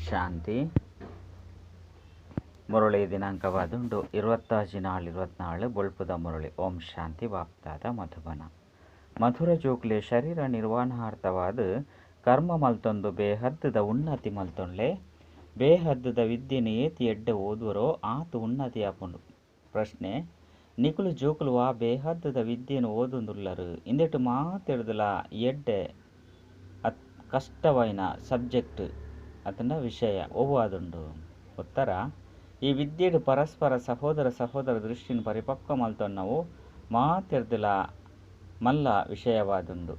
ಶಾಂತಿ. ಮುರಳಿ ದಿನಾಂಕವಾದುಂಡು 26/4/24. ಬೊಳ್ಪುದ ಮುರಳಿ. ಓಂ ಶಾಂತಿ. ಬಾಪ್ದಾದ, ಮಧುಬನ. ಮಧುರ ಜೋಕ್ಲೆ, ಶರೀರ ನಿರ್ವಹಣಾರ್ಥವಾದ ಕರ್ಮ ಮಲ್ತೊಂದು ಬೇಹದ್ದುದ ಉನ್ನತಿ ಮಲ್ತೊಂಡ್ಲೆ. ಬೇಹದ್ದುದ ವಿದ್ಯೆನ್ ಏತ್ ಎಡ್ಡೆ ಓದುವರೋ ಆತ್ ಉನ್ನತಿ ಆಪುಂಡು. ಪ್ರಶ್ನೆ ನಿಕುಲು ಜೋಕುಲು ವಾ ಬೇಹದ್ದುದ ವಿದ್ಯೆನ್ ಓದೊಂದುಲ್ಲರ್? ಇಂದೆಟ್ ಮಾತೆಡ್ದಲ ಎಡ್ಡೆ ಅತ್ ಕಷ್ಟವಾಯಿನ ಸಬ್ಜೆಕ್ಟ್ ಅತಂಡ ವಿಷಯ ಒವ್ವಾದುಂಡು? ಉತ್ತರ, ಈ ವಿದ್ಯೆಡ್ ಪರಸ್ಪರ ಸಹೋದರ ಸಹೋದರ ದೃಷ್ಟಿನ್ ಪರಿಪಕ್ವ ಮಲ್ತೊನ್ನವು ಮಾತೆಡ್ದಲ ಮಲ್ಲ ವಿಷಯವಾದುಂಡು.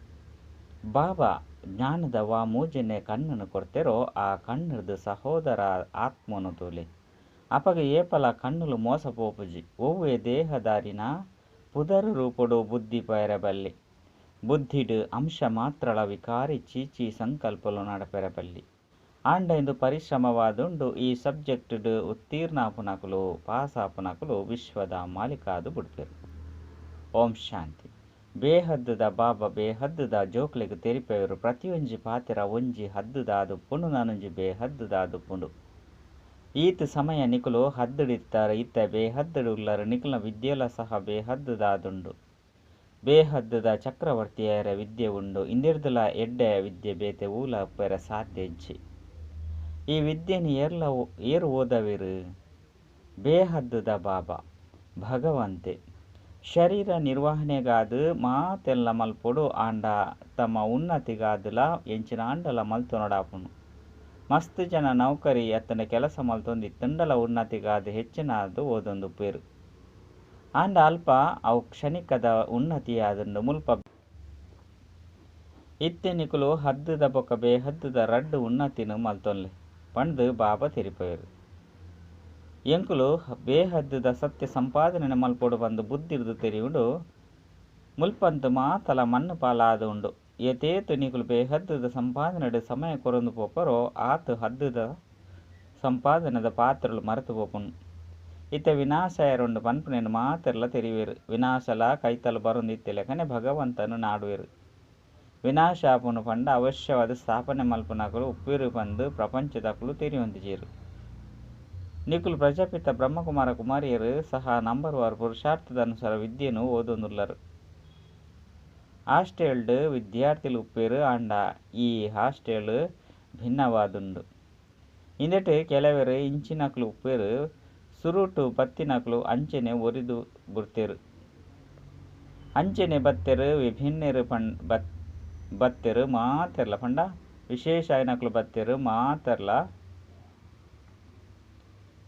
ಬಾಬಾ ಜ್ಞಾನದ ವಾ ಮೂಜನೆ ಕಣ್ಣುನು ಕೊರ್ತೆರೋ ಆ ಕಣ್ಣುರ್ದ್ ಸಹೋದರ ಆತ್ಮನು ತೂಲೆ. ಅಪಗ ಏಪಲ ಕಣ್ಣುಲು ಮೋಸ ಪೋಪುಜಿ. ಒವ್ವೇ ದೇಹದಾರಿನ ಪುದರ್ ರೂಪೊಡು ಬುದ್ಧಿ ಪೋಯೆರೆ ಬಲ್ಲಿ. ಬುದ್ಧಿಡ್ ಅಂಶ ಮಾತ್ರಲ ವಿಕಾರಿ ಛೀ ಛೀ ಸಂಕಲ್ಪಲು ನಡಪೆರೆ ಬಲ್ಲಿ. ಆಂಡ ಇಂದು ಪರಿಶ್ರಮವಾದುಂಡು. ಈ ಸಬ್ಜೆಕ್ಟ್ ಡ್ ಉತ್ತೀರ್ಣ ಆಪುನಕುಲು, ಪಾಸ್ ಆಪುನಕುಲು ವಿಶ್ವದ ಮಾಲೀಕ ಆದ್ ಬುಡ್ಪೆರ್. ಓಂ ಶಾಂತಿ. ಬೇಹದ್ದುದ ಬಾಬಾ ಬೇಹದ್ದುದ ಜೋಕ್ಲೆಗ್ ತೆರಿಪೆವರು. ಪ್ರತಿಯೊಂಜಿ ಪಾತೆರ ಒಂಜಿ ಹದ್ದುದಾದುಪ್ಪುಂಡು, ನನೊಂಜಿ ಬೇಹದ್ದುದಾದುಪ್ಪುಂಡು. ಈತ್ ಸಮಯ ನಿಕುಲು ಹದ್ದುಡ್ ಇತ್ತರ್, ಇತ್ತೆ ಬೇಹದ್ದುಡ್ ಉಲ್ಲರ್. ನಿಕಲ್ನ ವಿದ್ಯೆಲ ಸಹ ಬೇಹದ್ದುದಾದುಂಡು. ಬೇಹದ್ದುದ ಚಕ್ರವರ್ತಿ ಆಯೆರೆ ವಿದ್ಯೆ ಉಂಡು. ಇಂದೆಡ್ದಲ ಎಡ್ಡೆ ವಿದ್ಯೆ ಬೇತೆ ಒವ್ಲ ಉಪ್ಪೆರೆ ಸಾಧ್ಯ ಇಜ್ಜಿ. ಈ ವಿದ್ಯೆನ್ ಏರ್ಲ ಏರ್ ಓದವೆರ್? ಬೇಹದ್ದುದ ಬಾಬಾ, ಭಗವಂತೆ. ಶರೀರ ನಿರ್ವಹಣೆಗಾದ್ ಮಾತೆನ್ಲ ಮಲ್ಪೊಡು ಆಂಡ ತಮ್ಮ ಉನ್ನತಿಗಾದ್ ಲ ಎಂಚಿನಾಂಡಲ ಮಲ್ತೊನೊಡಾಪುಂಡು. ಮಸ್ತ್ ಜನ ನೌಕರಿ ಅತ್ತ್ಂಡ ಕೆಲಸ ಮಲ್ತೊಂದು ಇತ್ತ್ಂಡಲ ಉನ್ನತಿಗಾದ್ ಹೆಚ್ಚಿನಾದ್ ಓದೊಂದುಪ್ಪೆರ್. ಆಂಡ ಅಲ್ಪ ಅವು ಕ್ಷಣಿಕದ ಉನ್ನತಿಯಾದುಂಡು. ಮುಲ್ಪ ಇತ್ತೆ ನಿಕುಲು ಹದ್ದುದ ಬೊಕ್ಕ ಬೇಹದ್ದುದ ರಡ್ಡ್ ಉನ್ನತಿನ್ ಮಲ್ತೊನ್ಲೆ ಪಂಡ್ದ್ ಬಾಬಾ ತೆರಿಪಾಯೆರ್. ಎಂಕುಲು ಬೇಹದ್ದುದ ಸತ್ಯ ಸಂಪಾದನೆ ಮಲ್ಪೊಡು ಪಂದ್ ಬುದ್ಧಿರ್ದ್ ತೆರಿಯುಂಡು. ಮುಲ್ಪಂತು ಮಾತಲ ಮಣ್ಣ್ ಪಾಲಾದ್ ಉಂಡು. ಏತೇತ್ ನಿಕುಲು ಬೇಹದ್ದುದ ಸಂಪಾದನೆಡ್ ಸಮಯ ಕೊರೊಂದು ಪೋಪರೋ ಆತ್ ಹದ್ದುದ ಸಂಪಾದನೆದ ಪಾತ್ರಲು ಮರತ್ ಪೋಪುಂಡು. ಇತ್ತೆ ವಿನಾಶ ಆಯೆರೆ ಉಂಡು ಪನ್ಪುನೆನ್ ಮಾತೆರ್ಲಾ ತೆರಿಯುವೆರ್. ವಿನಾಶಲ ಕೈತಲ್ ಬರೊಂದು ಇತ್ತಿಲೆಕನೆ ಭಗವಂತನ್ ನಾಡುವೆರ್. ವಿನಾಶ ಆಪುಂಡು ಪಂಡ ಅವಶ್ಯವಾದ್ ಸ್ಥಾಪನೆ ಮಲ್ಪುನಕುಲು ಉಪ್ಪುವೆರ್ ಪಂದ್ ಪ್ರಪಂಚದಕುಲು ತೆರಿಯೊಂದಿಜೆರ್. ನಿಕುಲು ಪ್ರಜಾಪಿತ ಬ್ರಹ್ಮಕುಮಾರ ಕುಮಾರಿಯರು ಸಹ ನಂಬರ್ ವಾರ್ ಪುರುಷಾರ್ಥದ ಅನುಸಾರ ವಿದ್ಯೆನ್ ಓದೊಂದುಲ್ಲರ್. ಹಾಸ್ಟೆಲ್ಡ್ ವಿದ್ಯಾರ್ಥಿಲು ಉಪ್ಪುವೆರ್ ಆಂಡ ಈ ಹಾಸ್ಟೆಲ್ ಭಿನ್ನವಾದುಂಡು. ಇಂದೆಟ್ ಕೆಲವೆರ್ ಇಂಚಿನಕುಲು ಉಪ್ಪುವೆರ್ ಸುರುಟು ಬತ್ತಿನಕುಲು ಅಂಚನೆ ಒರಿದ್ ಬುಡ್ತೆರ್. ಅಂಚನೆ ಬತ್ತೆರ್ ವಿಭಿನ್ನೆರ್ ಪಣ್ ಬತ್ತೆರ್ ಮಾತೆರ್ಲ ಪಂಡ ವಿಶೇಷ ಆಯಿನಕುಲು ಬತ್ತೆರ್ ಮಾತೆರ್ಲ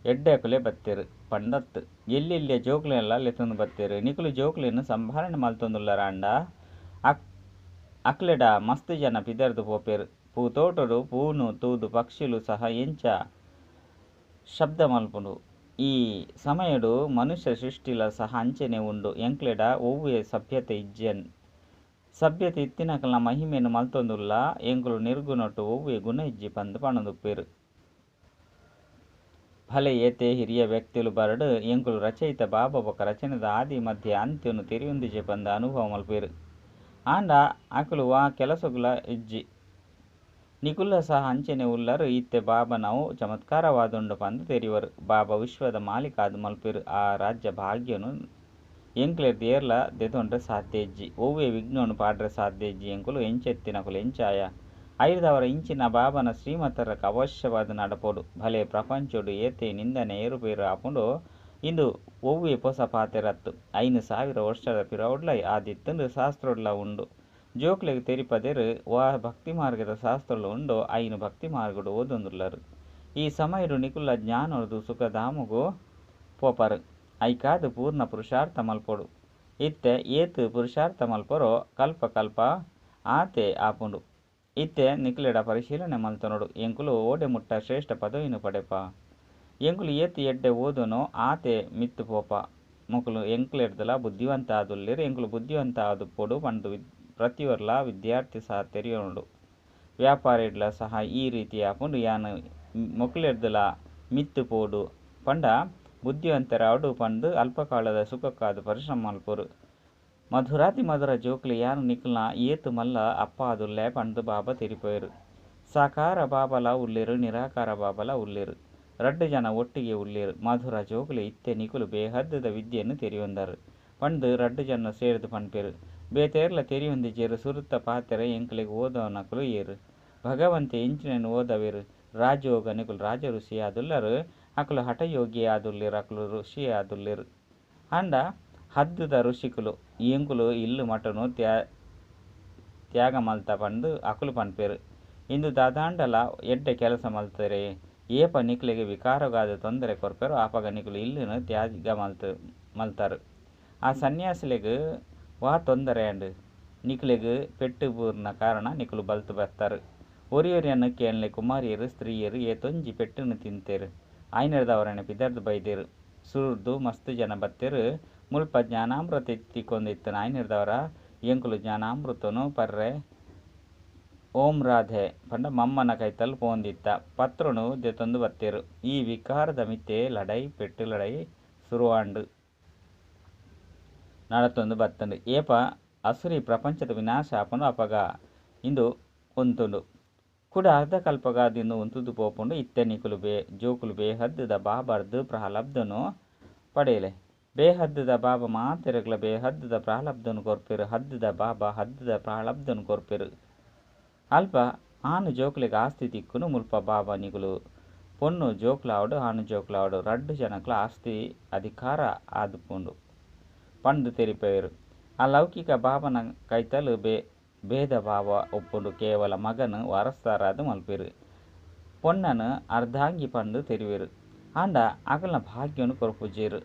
ಎಡ್ಡೆಕುಲೆ ಬತ್ತೆರ್ ಪಂಡತ್ ಎಲ್ಯ ಎಲ್ಯ ಜೋಕ್ಲೆನ್ಲ ಲೆತೊಂದು ಬತ್ತೆರ್. ನಿಕುಲು ಜೋಕ್ಲೆನ್ ಸಂಭಾಳನೆ ಮಲ್ತೊಂದುಲ್ಲರಾಂಡ ಅಕ್ಲೆಡ ಮಸ್ತ್ ಜನ ಪಿದರ್ದ್ ಪೋಪೆರ್. ಪೂತೋಟೊಡು ಪೂನು ತೂದು ಪಕ್ಷಿಲು ಸಹ ಎಂಚ ಶಬ್ದ ಮಲ್ಪುಂಡು. ಈ ಸಮಯಡ್ ಮನುಷ್ಯ ಸೃಷ್ಟಿಲ ಸಹ ಅಂಚನೆ ಉಂಡು. ಎಂಕ್ಲೆಡ ಒವ್ವೆ ಸಭ್ಯತೆ ಇಜ್ಜಿ. ಸಭ್ಯತೆ ಇತ್ತಿನಕಲ್ನ ಮಹಿಮೆನ್ ಮಲ್ತೊಂದುಲ್ಲ. ಎಂಕುಲು ನಿರ್ಗುಣಟ್ ಒವ್ವೆ ಗುಣ ಇಜ್ಜಿ ಪಂದ್ ಪನೊಂದುಪ್ಪೆರ್. ಭಲೆ ಏತೇ ಹಿರಿಯ ವ್ಯಕ್ತಿಲು ಬರಡ್ ಎಂಕುಲು ರಚಯಿತ ಬಾಬಾ ಬೊಕ್ಕ ರಚನೆದ ಆದಿ ಮಧ್ಯ ಅಂತ್ಯನ್ ತೆರಿಯೊಂದಿಜ ಪಂದ್ ಅನುಭವ ಮಲ್ಪುವೆರ್. ಆಂಡ ಅಕುಲು ವಾ ಕೆಲಸಗುಲ ಇಜ್ಜಿ. ನಿಕುಲ್ಲ ಸಹ ಅಂಚನೆ ಉಲ್ಲರ್. ಇತ್ತೆ ಬಾಬಾನವು ಚಮತ್ಕಾರವಾದುಂಡು ಪಂದ್ ತೆರಿಯುವರ್. ಬಾಬಾ ವಿಶ್ವದ ಮಾಲೀಕ ಆದ್ ಮಲ್ಪುವೆರ್. ಆ ರಾಜ್ಯ ಭಾಗ್ಯನ್ ಎಂಕ್ಲೆರ್ದ್ ಏರ್ಲ ದೆತೊನರೆ ಸಾಧ್ಯ ಇಜ್ಜಿ. ಒವ್ವೆ ವಿಘ್ನನ್ ಪಾಡ್ರೆ ಸಾಧ್ಯ ಇಜ್ಜಿ. ಎಂಕುಲು ಎಂಚ ಇತ್ತಿನಕುಲು ಎಂಚ ಆಯ. ಐರ್ದಾವರ ಇಂಚಿನ ಬಾಬಾನ ಶ್ರೀಮತದ ಅವಶ್ಯವಾದ್ ನಡಪೊಡು. ಭಲೆ ಪ್ರಪಂಚಡ್ ಏತೇ ನಿಂದನೆ ಏರುಪೇರು ಆಪುಂಡು. ಇಂದು ಒವ್ವೆ ಪೊಸ ಪಾತೆರತ್ತ್. 5000 ವರ್ಷದ ಪಿರವುಡ್ಲ ಆದಿತ್ತ್ಂಡ್ ಶಾಸ್ತ್ರಡ್ಲ ಉಂಡು. ಜೋಕ್ಲೆಗ್ ತೆರಿಪದೆರ್ ವಾ ಭಕ್ತಿಮಾರ್ಗದ ಶಾಸ್ತ್ರಲು ಉಂಡೋ ಐನ್ ಭಕ್ತಿಮಾರ್ಗಡ್ ಓದೊಂದುಲ್ಲರ್. ಈ ಸಮಯಡ್ ನಿಕುಲ್ಲ ಜ್ಞಾನರ್ದ್ ಸುಖಧಾಮಗ್ ಪೋಪರ್. ಐಕಾದ್ ಪೂರ್ಣ ಪುರುಷಾರ್ಥ ಮಲ್ಪೊಡು. ಇತ್ತೆ ಏತ್ ಪುರುಷಾರ್ಥ ಮಲ್ಪರೋ ಕಲ್ಪ ಕಲ್ಪ ಆತೆ ಆಪುಂಡು. ಇತ್ತೆ ನಿಕ್ಲೆಡ ಪರಿಶೀಲನೆ ಮಲ್ತೊನೊಡು ಎಂಕುಲು ಓಡೆ ಮುಟ್ಟ ಶ್ರೇಷ್ಠ ಪದವಿನ್ ಪಡೆಪ. ಎಂಕುಲು ಏತ್ ಎಡ್ಡೆ ಓದುವನೋ ಆತೆ ಮಿತ್ತ್ ಪೋಪ. ಮೊಕುಲು ಎಂಕ್ಲೆರ್ದ್ಲ ಬುದ್ಧಿವಂತ ಆದುಲ್ಲೆರ್ ಎಂಕುಲು ಬುದ್ಧಿವಂತ ಆದುಪ್ಪೊಡು ಪಂದ್ ಪ್ರತಿಯೊರ್ಲ ವಿದ್ಯಾರ್ಥಿ ಸಹ ತೆರಿಯೊನೊಡು. ವ್ಯಾಪಾರಿಡ್ಲ ಸಹ ಈ ರೀತಿ ಆಪುಂಡು ಯಾನ್ ಮೊಕ್ಲೆರ್ದ್ಲ ಮಿತ್ತ್ ಪೋಡು ಪಂಡ ಬುದ್ಧಿವಂತೆರಾವೊಡು ಪಂದ್ ಅಲ್ಪಕಾಲದ ಸುಖಕ್ಕಾದ್ ಪರಿಶ್ರಮ ಮಲ್ಪುವೆರ್. ಮಧುರಾತಿ ಮಧುರ ಜೋಕ್ಲೆ ಯಾನ್ ನಿಕಲ್ನ ಏತ್ ಮಲ್ಲ ಅಪ್ಪ ಆದುಲ್ಲೆ ಪಂದ್ ಬಾಬಾ ತೆರಿಪಾಯೆರ್. ಸಾಕಾರ ಬಾಬಾಲಾ ಉಲ್ಲೆರ್, ನಿರಾಕಾರ ಬಾಬಾಲಾ ಉಲ್ಲೆರ್. ರಡ್ಡ್ ಜನ ಒಟ್ಟಿಗೆ ಉಲ್ಲೆರ್. ಮಧುರ ಜೋಕುಲೇ, ಇತ್ತೆ ನಿಕುಲು ಬೇಹದ್ದ ವಿದ್ಯೆನ್ ತೆರಿಯೊಂದರ್. ಪಂಡ್ದ್ ರಡ್ಡ್ ಜನ ಸೇರ್ದ್ ಪನ್ಪೆರ್. ಬೇತೆ ಏರ್ಲಾ ತೆರಿಯೊಂದಿಜ್ಜೆರ್. ಸುರುತ ಪಾತೆರ ಎಂಕ್ಲೆಗ್ ಓದಾವುನಕುಲು ಏರ್? ಭಗವಂತೆ ಎಂಚಿನೆನ್ ಓದಾವೆರ್? ರಾಜಯೋಗ, ನಿಕುಲು ರಾಜಋಷಿ ಆದುಲ್ಲರ್. ಅಕುಲು ಹಠಯೋಗಿ ಆದುಲ್ಲೆರ್, ಅಕುಲು ಋಷಿ ಆದುಲ್ಲೆರ್. ಆಂಡ ಹದ್ದುದ ಋಷಿಕುಲು, ಎಂಕುಲು ಇಲ್ಲ್ ಮಠೊನು ತ್ಯಾಗ ಮಲ್ತ ಪಂದ್ ಅಕುಲು ಪನ್ಪೆರ್. ಇಂದು ದಾದಾಂಡಲಾ ಎಡ್ಡೆ ಕೆಲಸ ಮಲ್ತೆರೆ? ಏಪ ನಿಕ್ಲೆಗ್ ವಿಕಾರಗಾದ್ ತೊಂದರೆ ಕೊರ್ಪೆರೋ ಅಪಗ ನಿಕುಲು ಇಲ್ಲ್ನ್ ತ್ಯಾಗ ಮಲ್ತರ್. ಆ ಸನ್ಯಾಸಿಲೆಗ್ ವಾ ತೊಂದರೆಯಾಂಡ್? ನಿಕ್ಲೆಗ್ ಪೆಟ್ಟ್ ಬೂರ್ನ ಕಾರಣ ನಿಕುಲು ಬಲ್ತ್ ಬತ್ತರ್. ಒರಿಯೊರಿಯನ್ ಕೇನ್ಲೆ ಕುಮಾರಿಯೆರ್, ಸ್ತ್ರೀಯೆರ್ ಏತೊಂಜಿ ಪೆಟ್ಟ್ನ್ ತಿಂತೆರ್. ಆಯಿನೆಡ್ದಾವರನೆ ಪಿದಡ್ದ್ ಬೈದೆರ್. ಸುರುರ್ದು ಮಸ್ತ್ ಜನ ಬತ್ತೆರ್. ಮುಲ್ಪ ಜ್ಞಾನಾಮೃತ ತಿಕ್ಕೊಂದಿತ್ತ್ಂಡ್ ಆಯಿನೆಡ್ದಾವರ ಎಂಕುಲು ಜ್ಞಾನಾಮೃತೊನು ಪರ್ರೆ ಓಂ ರಾಧೆ ಪಂಡ ಮಮ್ಮನ ಕೈತಲ್ ಪೋವೊಂದಿತ್ತ. ಪತ್ರೊನು ದೆತೊಂದು ಬತ್ತೆರ್. ಈ ವಿಕಾರದ ಮಿತ್ತೇ ಲಡಾಯಿ ಪೆಟ್ಟ್ ಲಡಾಯಿ ಸುರುವಾಂಡ್. ನಡತೊಂದು ಬತ್ತ್ಂಡ್. ಏಪ ಅಸುರಿ ಪ್ರಪಂಚದ ವಿನಾಶ ಆಪುಂಡು ಅಪಗ ಇಂದು ಉಂತುಂಡು. ಕುಡ ಅರ್ಧಕಲ್ಪಗಾದ್ ಇಂದು ಉಂತುದು ಪೋಪುಂಡು. ಇತ್ತೆ ನಿಕುಲು ಜೋಕುಲು ಬೇಹದ್ದ ಬಾಬಾರ್ದ್ ಪ್ರಾಲಬ್ಧನು ಪಡೆಲೆ. ಬೇಹದ್ದ ಬಾಬಾ ಮಾತೆರೆಗ್ಲಾ ಬೇಹದ್ದ ಪ್ರಾಲಬ್ಧನು ಕೊರ್ಪೆರ್. ಹದ್ದುದ ಬಾಬಾ ಹದ್ದುದ ಪ್ರಾಲಬ್ಧನು ಕೊರ್ಪೆರ್. ಅಲ್ಪ ಆಣ್ ಜೋಕುಲೆಗ್ ಆಸ್ತಿ ತಿಕ್ಕುಂಡು. ಮುಲ್ಪ ಬಾಬಾ ನಿಕುಲು ಪೊಣ್ಣು ಜೋಕುಲಾವಡ್ ಆಣ್ ಜೋಕುಲಾವಡ್ ರಡ್ಡ್ ಜನಕ್ಲ ಆಸ್ತಿ ಅಧಿಕಾರ ಆದುಪ್ಪುಂಡು ಪಂದ್ ತೆರಿಪಾಯೆರ್. ಆ ಲೌಕಿಕ ಬಾಬನ ಕೈತಲ್ ಭೇದ ಭಾವ ಉಪ್ಪುಂಡು. ಕೇವಲ ಮಗನ್ ವಾರಸ್ದಾರಾದ್ ಮಲ್ಪುವೆರ್. ಪೊಣ್ಣನ್ ಅರ್ಧಾಂಗಿ ಪಂದ್ ತೆರಿವೆರ್. ಆಂಡ ಅಕಲ್ನ ಭಾಗ್ಯನ್ ಕೊರ್ಪುಜೆರ್.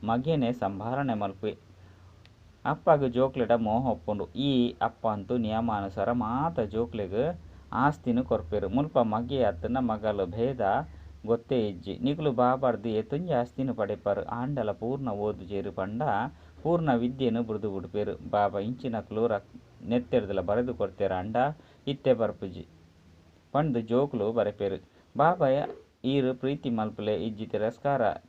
ಮಗೆನೇ ಸಂಭಾಲನೆ ಮಲ್ಪುವೆ. ಅಪ್ಪಗ್ ಜೋಕ್ಲೆಡ ಮೋಹ ಉಪ್ಪುಂಡು. ಈ ಅಪ್ಪ ಅಂತೂ ನಿಯಮಾನುಸಾರ ಮಾತ ಜೋಕ್ಲೆಗ್ ಆಸ್ತಿನ್ ಕೊರ್ಪೆರ್. ಮುಲ್ಪ ಮಗೆ ಅತ್ತ್ಂಡ ಮಗಲ್ ಭೇದ ಗೊತ್ತೇ ಇಜ್ಜಿ. ನಿಕುಲು ಬಾಬಾರ್ದ್ ಏತೊಂಜಿ ಆಸ್ತಿನ್ ಪಡೆಪರ್. ಆಂಡಲಾ ಪೂರ್ಣ ಓದುಜೆರ್ ಪಂಡ ಪೂರ್ಣ ವಿದ್ಯೆನ್ ಬುಡ್ದು ಬುಡ್ಪೆರ್. ಬಾಬಾ ಇಂಚಿನಕುಲು ನೆತ್ತೆರ್ದ್ಲಾ ಬರೆದ್ ಕೊರ್ತೆರಾಂಡ ಇತ್ತೆ ಬರ್ಪುಜಿ ಪಂದ್ ಜೋಕುಲು ಬರೆಪೆರ್. ಬಾಬಾ ಈರ್ ಪ್ರೀತಿ ಮಲ್ಪುಲೆ ಇಜ್ಜಿ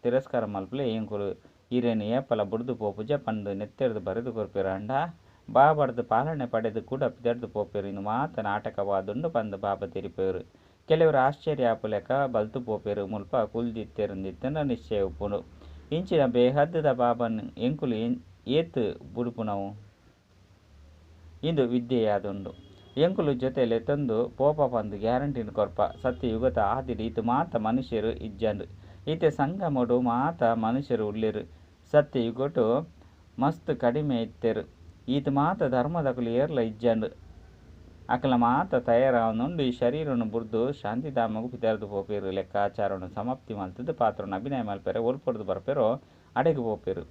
ತಿರಸ್ಕಾರ ಮಲ್ಪುಲೆ ಎಂಕುಲು ಇರೆನ್ ಏಪಲ ಬುಡ್ದು ಪೋಪುಜ ಪಂದ್ ನೆತ್ತೆರ್ದ್ ಬರೆದ್ ಕೊರ್ಪೆರಾಂಡ ಬಾಬಾರ್ದ್ ಪಾಲನೆ ಪಡೆದ್ ಕುಡ ಪಿದಡ್ದ್ ಪೋಪೆರ್. ಇಂದು ಮಾತ ನಾಟಕವಾದುಂಡು ಪಂದ್ ಬಾಬಾ ತೆರಿಪಾಯೆರ್. ಕೆಲವೆರ್ ಆಶ್ಚರ್ಯ ಆಪುಲೆಕ ಬಲ್ತ್ ಪೋಪೆರ್. ಮುಲ್ಪ ಕುಲ್ದಿತ್ತೆರ್ಂದಿತ್ತ್ಂಡ ನಿಶ್ಚಯ ಉಪ್ಪುಂಡು. ಇಂಚಿನ ಬೇಹದ್ದ ಬಾಬನ್ ಎಂಕುಲು ಏತ್ ಬುಡ್ಪುನವು. ಇಂದು ವಿದ್ಯೆಯಾದುಂಡು. ಎಂಕುಲು ಜೊತೆ ಲೆತೊಂದು ಪೋಪ ಪಂದ್ ಗ್ಯಾರಂಟಿನ್ ಕೊರ್ಪ. ಸತ್ಯಯುಗದ ಆದಿಡ್ ಈತ್ ಮಾತ ಮನುಷ್ಯೆರ್ ಇಜ್ಜಾಂಡ್. ಇತ್ತೆ ಸಂಗಮಡ್ ಮಾತ ಮನುಷ್ಯೆರ್ ಉಲ್ಲೆರ್. ಸತ್ಯಯುಗಟ್ ಮಸ್ತ್ ಕಡಿಮೆ ಇತ್ತೆರ್. ಈತ್ ಮಾತ ಧರ್ಮದಕುಲು ಏರ್ಲಾ ಇಜ್ಜಾಂಡ್. ಅಕಲ್ನ ಮಾತ ತಯಾರಾವೊಂದುಂಡು ಈ ಶರೀರನ್ ಬುಡ್ದು ಶಾಂತಿಧಾಮಗ್ ಪಿದಡ್ದ್ ಪೋಪೆರ್. ಲೆಕ್ಕಾಚಾರನ್ ಸಮಾಪ್ತಿ ಮಲ್ತ್ದ್ ಪಾತ್ರನ್ ಅಭಿನಯ ಮಲ್ಪೆರೆ ಒಲ್ಪೊರ್ದು ಬರ್ಪೆರೋ ಅಡೆಗ್ ಪೋಪೆರ್.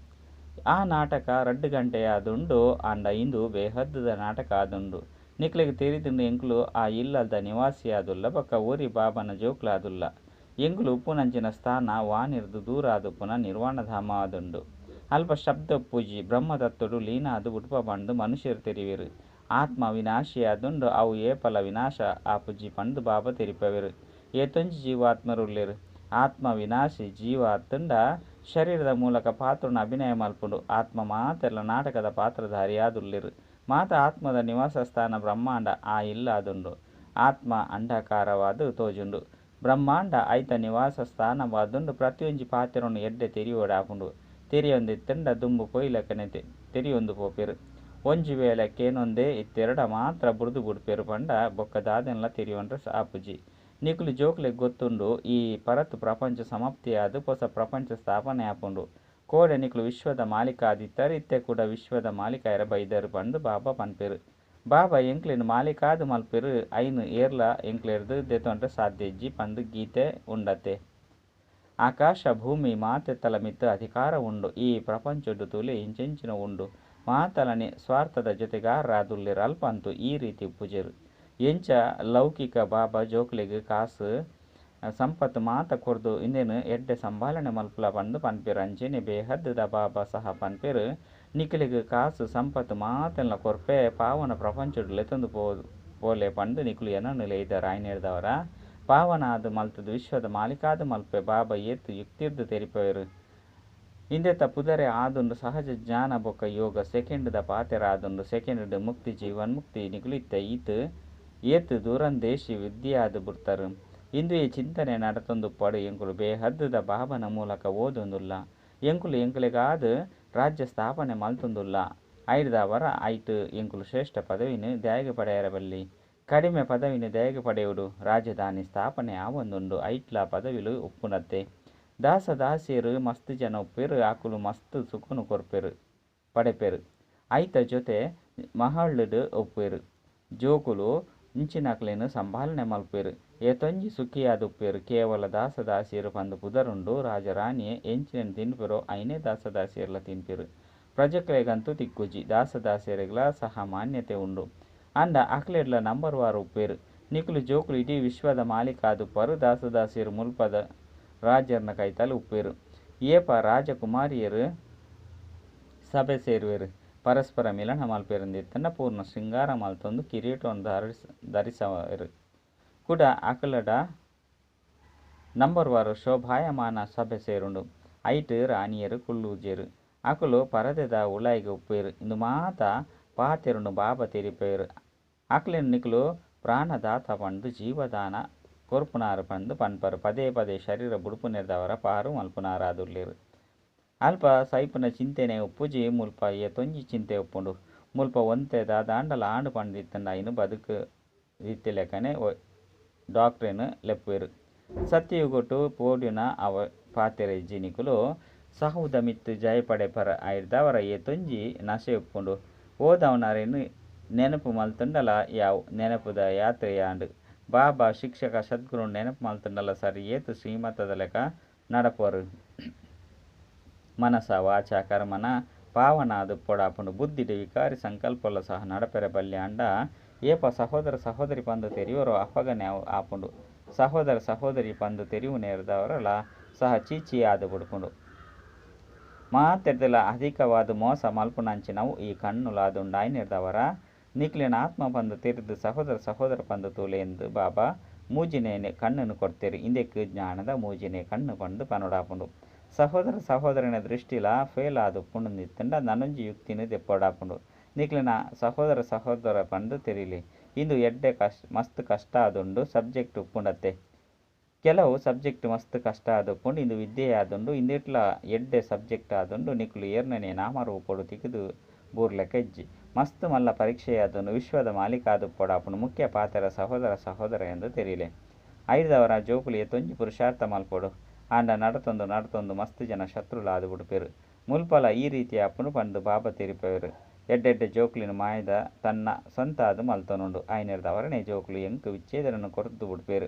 ಆ ನಾಟಕ ರಡ್ಡ್ ಗಂಟೆ ಆದುಂಡು. ಆಂಡ ಇಂದು ಬೇಹದ್ದ ನಾಟಕ ಆದುಂಡು. ನಿಕ್ಲೆಗ್ ತೆರಿದುಂಡು ಎಂಕುಲು ಆ ಇಲ್ಲದ ನಿವಾಸಿಯಾದುಲ್ಲ ಬೊಕ್ಕ ಒರಿ ಬಾಬಾನ ಜೋಕುಲಾದುಲ್ಲ. ಎಂಕುಲು ಉಪ್ಪುನಂಚಿನ ಸ್ಥಾನ ವಾಣಿರ್ದ್ ದೂರ ಆದುಪ್ಪುನ ನಿರ್ವಾಣಧಾಮ ಆದುಂಡು. ಅಲ್ಪ ಶಬ್ದ ಉಪ್ಪುಜಿ. ಬ್ರಹ್ಮ ತತ್ವಡ್ ಲೀನ ಆದ್ ಬುಡ್ಪ ಪಂದ್ ಮನುಷ್ಯೆರ್ ತೆರಿವೆರ್. ಆತ್ಮ ಅವಿನಾಶಿಯಾದುಂಡು ಅವು ಏಪಲ ವಿನಾಶ ಆಪುಜಿ ಪಂದ್ ಬಾಬಾ ತೆರಿಪಾವೆರ್. ಏತೊಂಜಿ ಜೀವಾತ್ಮರು ಉಲ್ಲೆರ್. ಆತ್ಮ ಅವಿನಾಶಿ, ಜೀವ ಅತ್ತುಂಡ ಶರೀರದ ಮೂಲಕ ಪಾತ್ರನ್ ಅಭಿನಯ ಮಲ್ಪುಂಡು. ಆತ್ಮ ಮಾತೆರ್ಲಾ ನಾಟಕದ ಪಾತ್ರಧಾರಿಯಾದುಲ್ಲೆರ್. ಮಾತ ಆತ್ಮದ ನಿವಾಸ ಸ್ಥಾನ ಬ್ರಹ್ಮಾಂಡ ಆ ಇಲ್ಲ್ ಆದುಂಡು. ಆತ್ಮ ಅಂಡಾಕಾರವಾದ್ ತೋಜುಂಡು. ಬ್ರಹ್ಮಾಂಡ ಐತ ನಿವಾಸ ಸ್ಥಾನವಾದುಂಡು. ಪ್ರತಿಯೊಂಜಿ ಪಾತ್ರನ್ ಎಡ್ಡೆ ತೆರಿಯೊಡಾಪುಂಡು. ತೆರಿಯೊಂದಿತ್ತುಂಡ ದುಂಬು ಪೋಯಿಲೆಕನೆ ತೆರಿಯೊಂದು ಪೋಪೆರ್. ಒಂಜಿ ವೇಳೆ ಕೇನೊಂದೇ ಇತ್ತೆರ್ಡ ಮಾತ್ರ ಬುಡ್ದು ಬುಡ್ಪೆರ್ ಪಂಡ ಬೊಕ್ಕ ದಾದೆನ್ಲಾ ತೆರಿಯೊನ್ರೆ ಆಪುಜಿ. ನಿಕುಲು ಜೋಕ್ಲೆಗ್ ಗೊತ್ತುಂಡು ಈ ಪರತ್ ಪ್ರಪಂಚ ಸಮಾಪ್ತಿಯಾದ್ ಪೊಸ ಪ್ರಪಂಚ ಸ್ಥಾಪನೆ ಆಪುಂಡು. ಕೋಡೆ ನಿಕುಲು ವಿಶ್ವದ ಮಾಲೀಕ ಆದಿತ್ತರ್ ಇತ್ತೆ ಕುಡ ವಿಶ್ವದ ಮಾಲೀಕ ಆಯೆರೆ ಬೈದರ್ ಪಂದ್ ಬಾಬಾ ಪನ್ಪೆರ್. ಬಾಬಾ ಎಂಕ್ಲೆನ್ ಮಾಲೀಕಾದ್ ಮಲ್ಪೆರ್ ಐನ್ ಏರ್ಲಾ ಎಂಕ್ಲೆರ್ದ್ ದೆತೊನ್ರೆ ಸಾಧ್ಯ ಇಜ್ಜಿ ಪಂದ್ ಗೀತೆ ಉಂಡತೆ. ಆಕಾಶ ಭೂಮಿ ಮಾತೆತ್ತಲ ಮಿತ್ತ್ ಅಧಿಕಾರ ಉಂಡು. ಈ ಪ್ರಪಂಚಡ್ ತೂಲೆ ಎಂಚೆಂಚಿನ ಉಂಡು. ಮಾತಲ ಸ್ವಾರ್ಥದ ಜೊತೆಗಾರರಾದುಲ್ಲೆರ್ ಅಲ್ಪ ಅಂತೂ ಈ ರೀತಿ ಉಪ್ಪುಜೆರ್. ಎಂಚ ಲೌಕಿಕ ಬಾಬಾ ಜೋಕ್ಲೆಗ್ ಕಾಸ್ ಸಂಪತ್ತು ಮಾತ ಕೊರ್ದು ಇಂದೆನ್ ಎಡ್ಡೆ ಸಂಭಾಲನೆ ಮಲ್ಪುಲ ಪಂದ್ ಪನ್ಪೆರ್ ಅಂಚೆನೆ ಬೇಹದ್ದ ಬಾಬಾ ಸಹ ಪನ್ಪೆರ್ ನಿಕ್ಲೆಗ್ ಕಾಸ್ ಸಂಪತ್ತು ಮಾತೆನ್ಲ ಕೊರ್ಪೆ ಪಾವನ ಪ್ರಪಂಚಡ್ ಲೆತೊಂದು ಪೋಲೆ ಪಂದ್ ನಿಕುಲು ಎನನ್ ಲೆಯ್ದರ್ ಆಯಿನೆಡ್ದಾವರ ಪಾವನ ಆದ್ ಮಲ್ತುದು ವಿಶ್ವದ ಮಾಲೀಕಾದ್ ಮಲ್ಪೆ ಬಾಬಾ ಏತ್ ಯುಕ್ತಿರ್ದ್ ತೆರಿಪಾವೆರ್. ಇಂದೆತ ಪುದರೇ ಆದುಂಡು ಸಹಜ ಜ್ಞಾನ ಬೊಕ್ಕ ಯೋಗ. ಸೆಕೆಂಡ್ ದ ಪಾತೆರ ಆದುಂಡು. ಸೆಕೆಂಡ್ ಡ್ ಮುಕ್ತಿ ಜೀವನ್ಮುಕ್ತಿ. ನಿಕುಲು ಇತ್ತೆ ಈತ್ ಏತ್ ದೂರಂದೇಶಿ ಬುದ್ಧಿಯಾದ್ ಬುಡ್ತರ್. ಇಂದುಯೇ ಚಿಂತನೆ ನಡತೊಂದುಪ್ಪಡ್ ಎಂಕುಲು ಬೇಹದ್ದ ಬಾಬನ ಮೂಲಕ ಓದೊಂದುಲ್ಲ. ಎಂಕುಲು ಎಂಕುಲೆಗಾದ್ ರಾಜ್ಯ ಸ್ಥಾಪನೆ ಮಲ್ತೊಂದುಲ್ಲ. ಐಡ್ದಾವರ ಐಟ್ ಎಂಕುಲು ಶ್ರೇಷ್ಠ ಪದವಿನ್ ದಾಯೆಗ್ ಪಡೆಯೆರೆ ಬಲ್ಲಿ? ಕಡಿಮೆ ಪದವಿನ್ ದಾಯೆಗ್ ಪಡೆಯೊಡು? ರಾಜಧಾನಿ ಸ್ಥಾಪನೆ ಆವೊಂದುಂಡು ಐಟ್ಲಾ ಪದವಿಲು ಉಪ್ಪುಂಡತ್ತೆ. ದಾಸ-ದಾಸಿಯೆರ್ ಮಸ್ತ್ ಜನ ಉಪ್ಪುವೆರ್ ಅಕುಲು ಮಸ್ತ್ ಸುಖೊನು ಕೊರ್ಪೆರ್ ಪಡೆಪೆರ್. ಐತ ಜೊತೆ ಮಹಲ್ಡ್ ಉಪ್ಪುವೆರ್. ಜೋಕುಲು ಇಂಚಿನಕ್ಲೆನ್ ಸಂಭಾಲನೆ ಮಲ್ಪುವೆರ್. ಏತೊಂಜಿ ಸುಖಿಯಾದ್ ಉಪ್ಪುವೆರ್. ಕೇವಲ ದಾಸ-ದಾಸಿಯೆರ್ ಪಂದ್ ಪುದರ್ ಉಂಡು. ರಾಜ-ರಾಣಿಯೇ ಎಂಚಿನೆನ್ ತಿನ್ಪೆರೋ ಐನೇ ದಾಸ-ದಾಸಿಯೆರ್ಲಾ ತಿನ್ಪೆರ್. ಪ್ರಜೆಕ್ಲೆಗಂತೂ ತಿಕ್ಕುಜಿ. ದಾಸ-ದಾಸಿಯೆರೆಗ್ಲಾ ಸಹ ಮಾನ್ಯತೆ ಉಂಡು. ಆಂಡ ಅಕ್ಲೆಡ್ಲಾ ನಂಬರ್ವಾರ್ ಉಪ್ಪುವೆರ್. ನಿಕುಲು ಜೋಕುಲು ಇಡೀ ವಿಶ್ವದ ಮಾಲೀಕ ಆದುಪ್ಪರ್. ದಾಸ-ದಾಸಿಯೆರ್ ಮುಲ್ಪದ ರಾಜೆರ್ನ ಕೈತಲ್ ಉಪ್ಪುವೆರ್. ಏಪ ರಾಜಕುಮಾರಿಯೆರ್ ಸಭೆ ಸೇರುವೆರ್, ಪರಸ್ಪರ ಮಿಲನ ಮಲ್ಪುವೆರ್ ಪೂರ್ಣ ಶೃಂಗಾರ ಮಲ್ತೊಂದು ಕಿರೀಟವನ್ನು ಧರಿಸವೆರ್. ಕುಡ ಅಕಲಡ ನಂಬರ್ವಾರ್ ಶೋಭಾಯಮಾನ ಸಭೆ ಸೇರುಂಡು. ಐಟ್ ರಾಣಿಯೆರ್ ಕುಲ್ಲುಜೆರ್. ಅಕುಲು ಪರದೆದ ಉಲಾಯಿಗ್ ಉಪ್ಪುವೆರ್. ಇಂದು ಮಾತ ಪಾತೆರೊನು ಬಾಬಾ ತೆರಿಪಾವೆರ್. ಅಕ್ಲೆನ್ ನಿಕುಲು ಪ್ರಾಣದಾತ ಪಂದ್ ಜೀವದಾನ ಕೊರ್ಪುನಾರ್ ಪಂದ್ ಪನ್ಪರ್. ಪದೇ ಪದೇ ಶರೀರ ಬುಡುಪುನೆರ್ದಾವರ ಪಾರು ಮಲ್ಪುನಾರಾದುಲ್ಲೆರ್. ಅಲ್ಪ ಸೈಪುನ ಚಿಂತೆನೆ ಉಪ್ಪುಜಿ. ಮುಲ್ಪ ಏತೊಂಜಿ ಚಿಂತೆ ಉಪ್ಪುಂಡು. ಮುಲ್ಪ ಒಂತೆ ದಾದಾಂಡಲ ಆಂಡ್ ಪಂದಿತ್ತುಂಡ ಐನ್ ಬದುಕು ಇತ್ತಿಲೆಕ್ಕನೆ ಡಾಕ್ಟ್ರೆನ್ ಲೆಪ್ಪುವೆರ್. ಸತ್ಯಯುಗೊಟು ಪೋಡ್ಯುನ ಅವ ಪಾತೆರ ಇಜ್ಜಿ. ನಿಕುಲು ಸಾವುದ ಮಿತ್ತ್ ಜಯ ಪಡೆಪರ್. ಐಡ್ದಾವರ ಏತೊಂಜಿ ನಶೆ ಉಪ್ಪುಂಡು. ಓದಾವುನರೆನ್ ನೆನಪು ಮಲ್ತುಂಡಲ ಯಾವು ನೆನಪುದ ಯಾತ್ರೆಯಾಂಡ್. ಬಾಬಾ, ಶಿಕ್ಷಕ ಸದ್ಗುರುನ್ ನೆನಪು ಮಲ್ತುಂಡಲ ಸರಿ ಏತ್ ಶ್ರೀಮತದ ಲೆಕ್ಕ ನಡಪುವರ್. ಮನಸ ವಾಚ ಕರ್ಮನ ಪಾವನ ಆದುಪ್ಪೊಡಾಪುಂಡು. ಬುದ್ಧಿಡ್ ವಿಕಾರಿ ಸಂಕಲ್ಪಲ ಸಹ ನಡಪೆರೆ ಬಲ್ಲಿ ಆಂಡ ಏಪ ಸಹೋದರ ಸಹೋದರಿ ಪಂದ್ ತೆರಿಯೊರೋ ಅಪಗನೆ ಆಪುಂಡು. ಸಹೋದರ ಸಹೋದರಿ ಪಂದ್ ತೆರಿಯುನೇರ್ದವರಲ ಸಹ ಚೀಚಿ ಆದ್ ಬುಡ್ಪುಂಡು. ಮಾತೆರ್ದಲ ಅಧಿಕವಾದ ಮೋಸ ಮಲ್ಪುನಂಚಿನವು ಈ ಕಣ್ಣುಲಾದುಂಡು. ಐನೆರ್ದಾವರ ನಿಕ್ಲೆನ ಆತ್ಮ ಪಂದ್ ತೆರಿದು ಸಹೋದರ ಸಹೋದರ ಪಂದ್ ತೂಲೆ ಎಂದು ಬಾಬಾ ಮೂಜಿನೇ ಕಣ್ಣನ್ನು ಕೊರ್ತೆರ್. ಇಂದೆಕ್ ಜ್ಞಾನದ ಮೂಜಿನೇ ಕಣ್ಣು ಪಂದ್ ಪನೊಡಾಪುಂಡು. ಸಹೋದರ ಸಹೋದರನ ದೃಷ್ಟಿಲಾ ಫೇಲ್ ಆದುಪ್ಪುಂಡು ನನೊಂಜಿ ಯುಕ್ತಿನ ದೆಪ್ಪೊಡಾಪುಂಡು. ನಿಕ್ಲೆನ ಸಹೋದರ ಸಹೋದರ ಪಂದ್ ತೆರಿಲೆ. ಇಂದು ಎಡ್ಡೆ ಮಸ್ತ್ ಕಷ್ಟ ಆದುಂಡು. ಸಬ್ಜೆಕ್ಟ್ ಉಪ್ಪುಂಡತ್ತೆ. ಕೆಲವು ಸಬ್ಜೆಕ್ಟ್ ಮಸ್ತ್ ಕಷ್ಟ ಆದುಪ್ಪುಂಡು. ಇಂದು ವಿದ್ಯೆಯಾದುಂಡು. ಇಂದೆಟ್ಲಾ ಎಡ್ಡೆ ಸಬ್ಜೆಕ್ಟ್ ಆದುಂಡು. ನಿಕುಲು ಏರ್ನನೇ ನಾಮರೂಪೊಡು ತಿಕ್ದು ಬೂರ್ಲೆಕ್ಕ ಇಜ್ಜಿ. ಮಸ್ತ್ ಮಲ್ಲ ಪರೀಕ್ಷೆಯಾದುಂಡು. ವಿಶ್ವದ ಮಾಲೀಕ ಆದುಪ್ಪೊಡಾಪುಂಡು. ಮುಖ್ಯ ಪಾತ್ರ ಸಹೋದರ ಸಹೋದರ ಎಂದು ತೆರಿಲೆ. ಐಡ್ದಾವರ ಜೋಕುಲು ಏತೊಂಜಿ ಪುರುಷಾರ್ಥ ಮಲ್ಪೊಡು. ಆಂಡ ನಡತೊಂದು ನಡತೊಂದು ಮಸ್ತ್ ಜನ ಶತ್ರುಲಾದ್ ಬುಡ್ಪೆರ್. ಮುಲ್ಪಲ ಈ ರೀತಿ ಆಪುಂಡು ಪಂದ್ ಬಾಬಾ ತೆರಿಪಾವೆರ್. ಎಡ್ಡೆಡ್ಡೆ ಜೋಕ್ಲೆನ್ ಮಾಯದ ತನ್ನ ಸ್ವಂತ ಆದ್ ಮಲ್ತೊನುಂಡು. ಐನೆರ್ದಾವರನೇ ಜೋಕುಲು ಎಂಕ್ ವಿಚ್ಛೇದನನ್ ಕೊರ್ದು ಬುಡ್ಪೆರ್.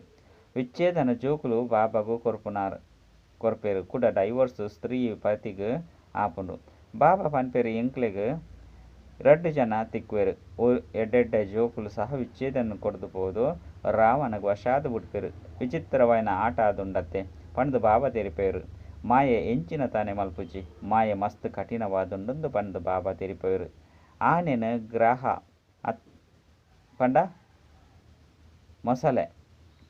ವಿಚ್ಛೇದನ ಜೋಕುಲು ಬಾಬಾಗ್ ಕೊರ್ಪುನಾರ್ ಕೊರ್ಪೆರ್. ಕುಡ ಡೈವೋರ್ಸ್ ಸ್ತ್ರೀ ಪತಿಗ್ ಆಪುಂಡು. ಬಾಬಾ ಪನ್ಪೆರ್ ಎಂಕ್ಲೆಗ್ ರಡ್ಡ್ ಜನ ತಿಕ್ಕುವೆರ್. ಎಡ್ಡೆಡ್ಡೆ ಜೋಕುಲು ಸಹ ವಿಚ್ಛೇದನ ಕೊರ್ದು ಪೋದು ರಾವಣಗ್ ವಶಾದ್ ಬುಡ್ಪೆರ್. ವಿಚಿತ್ರವಾಯಿನ ಆಟ ಆದುಂಡತ್ತೆ ಪಂದ್ ಬಾಬಾ ತೆರಿಪಾವೆರ್. ಮಾಯೆ ಎಂಚಿನ ತಾನೆ ಮಲ್ಪುಜಿ. ಮಾಯೆ ಮಸ್ತ್ ಕಠಿಣವಾದುಂಡು ಪಂದ್ ಬಾಬಾ ತೆರಿಪಾವೆರ್. ಆನೆನ್ ಗ್ರಹ ಪಂಡ ಮೊಸಳೆ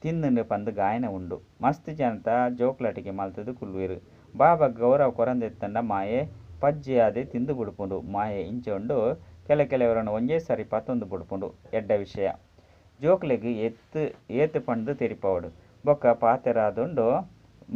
ತಿಂದ್ಂಡ್ ಪಂದ್ ಗಾಯನ ಉಂಡು. ಮಸ್ತ್ ಜನತ ಜೋಕ್ಲಟಿಕೆ ಮಲ್ತುದು ಕುಲ್ಲುವೆರ್. ಬಾಬಾ ಗೌರವ ಕೊರಂದಿತ್ತಂಡ ಮಾಯೆ ಪಜ್ಜೆ ಆದೆ ತಿಂದು ಬುಡ್ಪುಂಡು. ಮಾಯೆ ಇಂಚ ಉಂಡು. ಕೆಲವರನ್ನು ಒಂಜೇ ಸಾರಿ ಪತ್ತೊಂದು ಬುಡ್ಪುಂಡು. ಎಡ್ಡೆ ವಿಷಯ ಜೋಕ್ಲೆಗ್ ಏತ್ ಏತ್ ಪಂದ್ ತೆರಿಪಾವೊಡು. ಬೊಕ್ಕ ಪಾತೆರ ಆದುಂಡು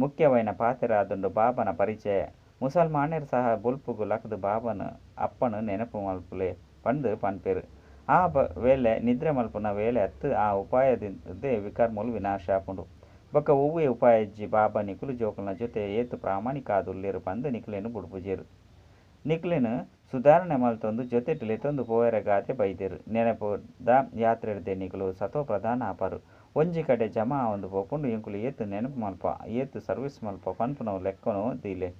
ಮುಖ್ಯವಾಯಿನ ಪಾತೆರ ಆದುಂಡು ಬಾಬನ ಪರಿಚಯ. ಮುಸಲ್ಮಾನೆರ್ ಸಹ ಬೊಲ್ಪುಗು ಲಕ್ದ್ ಬಾಬನ ಅಪ್ಪನ ನೆನಪು ಮಲ್ಪುಲೆ ಪಂದ್ ಪನ್ಪೆರ್. ಆ ವೇಳೆ ನಿದ್ರೆ ಮಲ್ಪುನ ವೇಳೆ ಅತ್ತ್. ಆ ಉಪಾಯದಿಂದ ವಿಕರ್ಮಲು ವಿನಾಶ ಆಪುಂಡು. ಬೊಕ್ಕ ಒವ್ವೇ ಉಪಾಯ ಇಜ್ಜಿ. ಬಾಬಾ ನಿಕುಲು ಜೋಕುಲ್ನ ಜೊತೆ ಏತ್ ಪ್ರಾಮಾಣಿಕ ಆದುಲ್ಲೆರ್ ಪಂದ್ ನಿಕ್ಲೆನ್ ಬುಡ್ಪುಜೆರ್. ನಿಕ್ಲೆನ್ ಸುಧಾರಣೆ ಮಲ್ತೊಂದು ಜೊತೆಟ್ ಲೆತೊಂದು ಪೋವರೆಗಾದೆ ಬೈದೆರ್. ನೆನಪುದ ಯಾತ್ರೆಡ್ದೆ ನಿಕುಲು ಸತೋ ಪ್ರಧಾನ ಆಪರ್. ಒಂಜಿ ಕಡೆ ಜಮಾ ಆವೊಂದು ಪೋಪುಂಡು. ಎಂಕುಲು ಏತ್ ನೆನಪು ಮಲ್ಪ ಏತ್ ಸರ್ವಿಸ್ ಮಲ್ಪ ಪನ್ಪುನವು ಲೆಕ್ಕನು ದೀಲೆ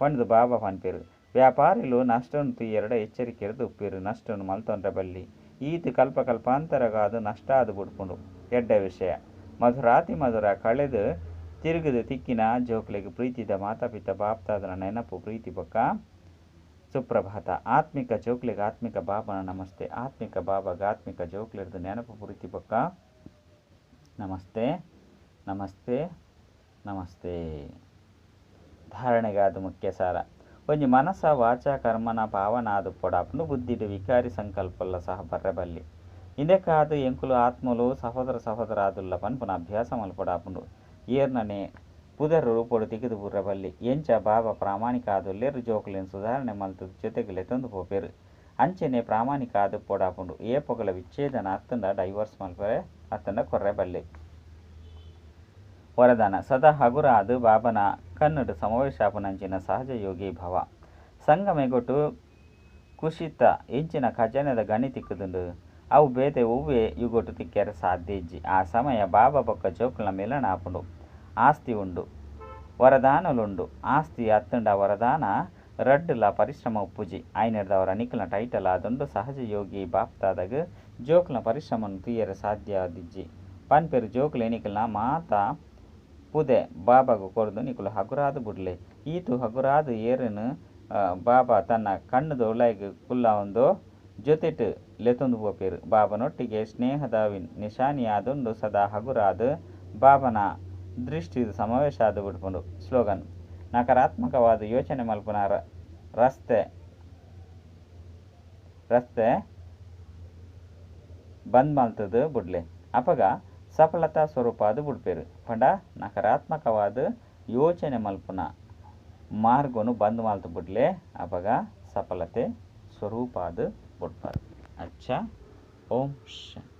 ಪಂದ್ ಬಾಬಾ ಪನ್ಪೆರ್. ವ್ಯಾಪಾರಿಲು ನಷ್ಟನ್ ತೂಯೆರ್ಡ ಎಚ್ಚರಿಕೆರ್ದ್ ಉಪ್ಪುವೆರ್. ನಷ್ಟನ್ ಮಲ್ತೊನ್ರೆ ಬಲ್ಲಿ. ಈತ್ ಕಲ್ಪ ಕಲ್ಪಾಂತರಗಾದ್ ನಷ್ಟ ಆದ್ ಬುಡ್ಪುಂಡು. ಎಡ್ಡೆ ವಿಷಯ. ಮಧುರಾತಿ ಮಧುರ ಕಳೆದು ತಿರುಗಿದು ತಿಕ್ಕಿನ ಜೋಕ್ಲೆಗ್ ಪ್ರೀತಿದ ಮಾತಾಪಿತ ಬಾಪ್ದಾದನ ನೆನಪು ಪ್ರೀತಿ ಬೊಕ್ಕ ಸುಪ್ರಭಾತ. ಆತ್ಮಿಕ ಜೋಕ್ಲೆಗ್ ಆತ್ಮಿಕ ಬಾಬನ ನಮಸ್ತೆ. ಆತ್ಮಿಕ ಬಾಬಾಗ್ ಆತ್ಮಿಕ ಜೋಕ್ಲೆರ್ದ್ ನೆನಪು ಪ್ರೀತಿ ಬೊಕ್ಕ ನಮಸ್ತೆ ನಮಸ್ತೆ ನಮಸ್ತೆ. ಧಾರಣೆಗಾದ ಮುಖ್ಯ ಸಾರ. ಒಂಜಿ ಮನಸ ವಾಚ ಕರ್ಮನ ಪಾವನ ಆದುಪ್ಪೊಡಾಪುಂಡು. ಬುದ್ಧಿಡ್ ವಿಕಾರಿ ಸಂಕಲ್ಪಲ್ಲ ಸಹ ಬರ್ರೆ ಬಲ್ಲಿ. ಇಂದೆಕಾದ್ ಎಂಕುಲು ಆತ್ಮೊಲು ಸಹೋದರ ಸಹೋದರ ಆದುಲ್ಲ ಪನ್ಪುನ ಅಭ್ಯಾಸ ಮಲ್ಪೊಡಾಪುಂಡು. ಏರ್ನನೇ ಪುದರ್ ರೂಪೊಡು ತಿಕ್ದ್ ಬೂರ್ರೆ ಬಲ್ಲಿ. ಎಂಚ ಬಾಬಾ ಪ್ರಾಮಾಣಿಕ ಆದುಲ್ಲೆರ್ ಜೋಕುಲೆನ್ ಸುಧಾರಣೆ ಮಲ್ತ್ ದ್ ಜೊತೆಗ್ ಲೆತೊಂದು ಪೋಪೆರ್. ಅಂಚೆನೆ ಪ್ರಾಮಾಣಿಕ ಆದಿಪ್ಪೊಡಾಪುಂಡು. ಏಪೊಗಲ ವಿಚ್ಛೇದನ ಅತ್ತ್ಂಡ ಡೈವೋರ್ಸ್ ಮಲ್ಪರೆ ಅತ್ತ್ಂಡ ಕೊರ್ರೆ ಬಲ್ಲಿ. ವರದಾನ, ಸದಾ ಹಗುರ ಆದ್ ಬಾಬಾನ ಕಣ್ಣ್ ಡ್ ಸಮಾವೇಶ ಆಪುನಂಚಿನ ಸಹಜಯೋಗಿ ಭವ. ಸಂಗಮಯುಗೊಟು ಖುಷಿತ ಎಂಚಿನ ಖಜಾನೆದ ಗಣಿ ತಿಕ್ಕುದುಂಡು, ಅವು ಬೇತೆ ಒವ್ವೇ ಯುಗೊಟು ತಿಕ್ಕೆರೆ ಸಾಧ್ಯ ಇಜ್ಜಿ. ಆ ಸಮಯ ಬಾಬಾ ಬೊಕ್ಕ ಜೋಕುಲ್ನ ಮಿಲನ ಆಪುಂಡು. ಆಸ್ತಿ ಉಂಡು, ವರದಾನೊಲು ಉಂಡು. ಆಸ್ತಿ ಅತ್ತ್ಂಡ ವರದಾನ ರಡ್ಡ್ ಲ ಪರಿಶ್ರಮ ಉಪ್ಪುಜಿ. ಆಯಿನೆಡ್ದಾವರ ನಿಕಲ್ನ ಟೈಟಲ್ ಆದುಂಡು ಸಹಜಯೋಗಿ. ಬಾಪ್ದಾದಾಗ್ ಜೋಕುಲ್ನ ಪರಿಶ್ರಮನ್ ತೂಯೆರೆ ಸಾಧ್ಯ ಆದಿಜ್ಜಿ. ಪನ್ಪೆರ್ ಜೋಕುಲೇ ನಿಕಲ್ನ ಮಾತ ಪುದೆ ಬಾಬಾಗ್ ಕೊರ್ದು ನಿಕುಲು ಹಗುರಾದ್ ಬುಡ್ಲೆ. ಈತ್ ಹಗುರಾದ್ ಏರೆನ್ ಬಾಬಾ ತನ್ನ ಕಣ್ಣ್ ದ ಉಲಾಯಿಗ್ ಕುಲ್ಲಾವೊಂದು ಜೊತೆಟ್ ಲೆತೊಂದು ಪೋಪೆರ್. ಬಾಬಾನೊಟ್ಟಿಗೆ ಸ್ನೇಹದ ನಿಶಾನಿ ಆದುಂಡು ಸದಾ ಹಗುರಾದ್ ಬಾಬಾನ ದ್ರಿಷ್ಟಿ ಸಮಾವೇಶ ಆದ್ ಬುಡ್ಪುಂಡು. ಸ್ಲೋಗನ್, ನಕಾರಾತ್ಮಕವಾದ್ ಯೋಚನೆ ಮಲ್ಪುನ ರಸ್ತೆ ರಸ್ತೆ ಬಂದ್ ಮಲ್ತ್ದ್ ಬುಡ್ಲೆ. ಅಪಗ ಸಫಲತಾ ಸ್ವರೂಪ ಆದ್ ಬುಡ್ಪೆರ್. ಪಂಡ ನಕಾರಾತ್ಮಕವಾದ್ ಯೋಚನೆ ಮಲ್ಪುನ ಮಾರ್ಗೊನು ಬಂದ್ ಮಲ್ತ್ ಬುಡ್ಲೆ. ಅಪಗ ಸಫಲತೆ ಸ್ವರೂಪ ಆದ್ ಬುಡ್ಪರ್. ಅಚ್ಚ, ಓಂ ಶಾಂತಿ.